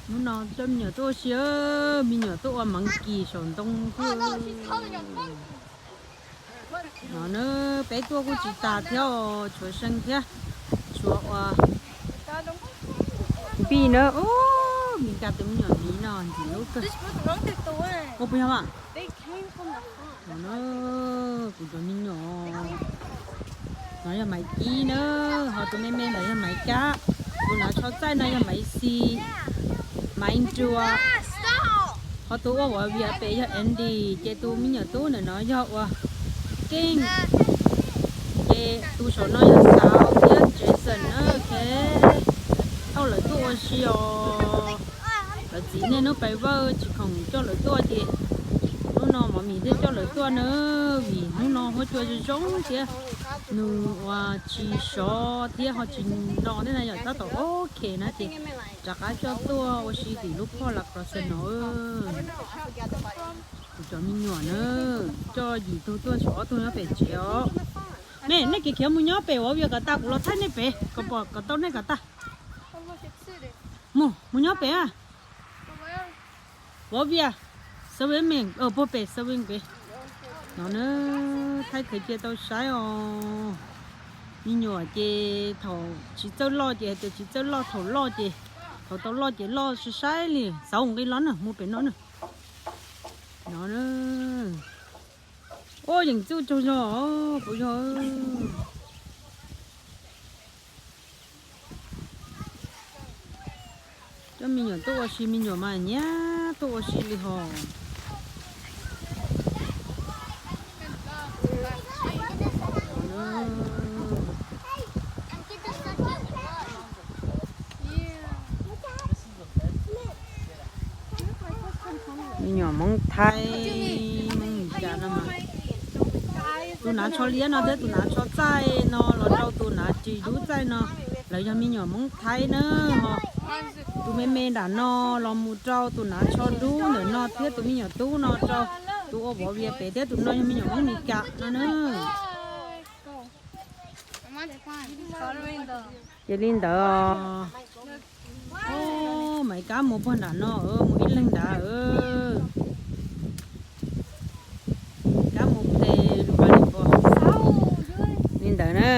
Hnub no coj me nyuam tuaj ua si, me nyuam tuaj ua meev kis saum ntoo thiab. No na, peb tuaj kuj tsis tas thiab, tshuav See thiab, tshuav ua Npij na. Ub, Mis Kas tus me nyuam miv no ntxim hlub kawg. Ua puas yog mas? No na, kuv cov me nyuam. No yog Maiv Kib na, ho tus me me ntawd yog Maiv Kab. Tus hnav tsho txaij no yog Maiv Xis, Maiv Nruas. Ho tus ua vov vias pem yog Andy, ces tus me nyuam tub ntawm no yog ua Keej. Ces tus saum no yog Xauv thiab Jason na. Ok, thauj lawv tuaj ua si os. Lawv txiv niaj hnub pais vawj tsis khoom coj lawv tuaj ces hnub no Mov Mis thiaj coj lawv tuaj na, vim hnub no huab cua zoo zoo thiab nws ua tsis sov thiab ho tsis no thiab na yom, tab tom ok na ces rov qab coj tuaj ua si tim lub phoj Las Crosse no. Kuv cov me nyuam na, coj yim tug tuaj tshuav ob tug nyob pem tsev os. Nej, nej kev khiav mus nyob pem vov vias kom tas kuv los thaij nej pem, kom pom kom tau nej kom tas. Mus, mus nyob pem a. Vov vias, sawv me, puag pem sawv pem. No na, thaij khaws cia tau saib os. Me nyuam ces thaum tsis txawj loj ces hais tias tsis txawj loj, thaum loj ces, thaum tau loj ces loj sai sai li. Xauv nqis los na, mus pem no na. No na. Ua yeem txuj tsaug zog puas yog? Coj me nyuam tuaj ua si, me nyuam mas nyiam tuaj ua si li hos. Me nyuam Hmoob Thaib, Hmoob Meskas no mas. Tus hnav tsho liab no thiab tus hnav tsho txaij no los rau tus hnav ris dub txaij no. Lawv yog me nyuam Hmoob Thaib na ho. Tus me me nram no los mus rau tus hnav tsho dub ntawm no thiab tus me nyuam tub no rau tus ua vov vias pem thiab tus no yog me nyuam Hmoob Meskas no na. Ces li ntawd os. Maiv Kab mus puag nram no, mus ib leeg nrad. Kab mus tes lus pab li pos. Li ntawd na,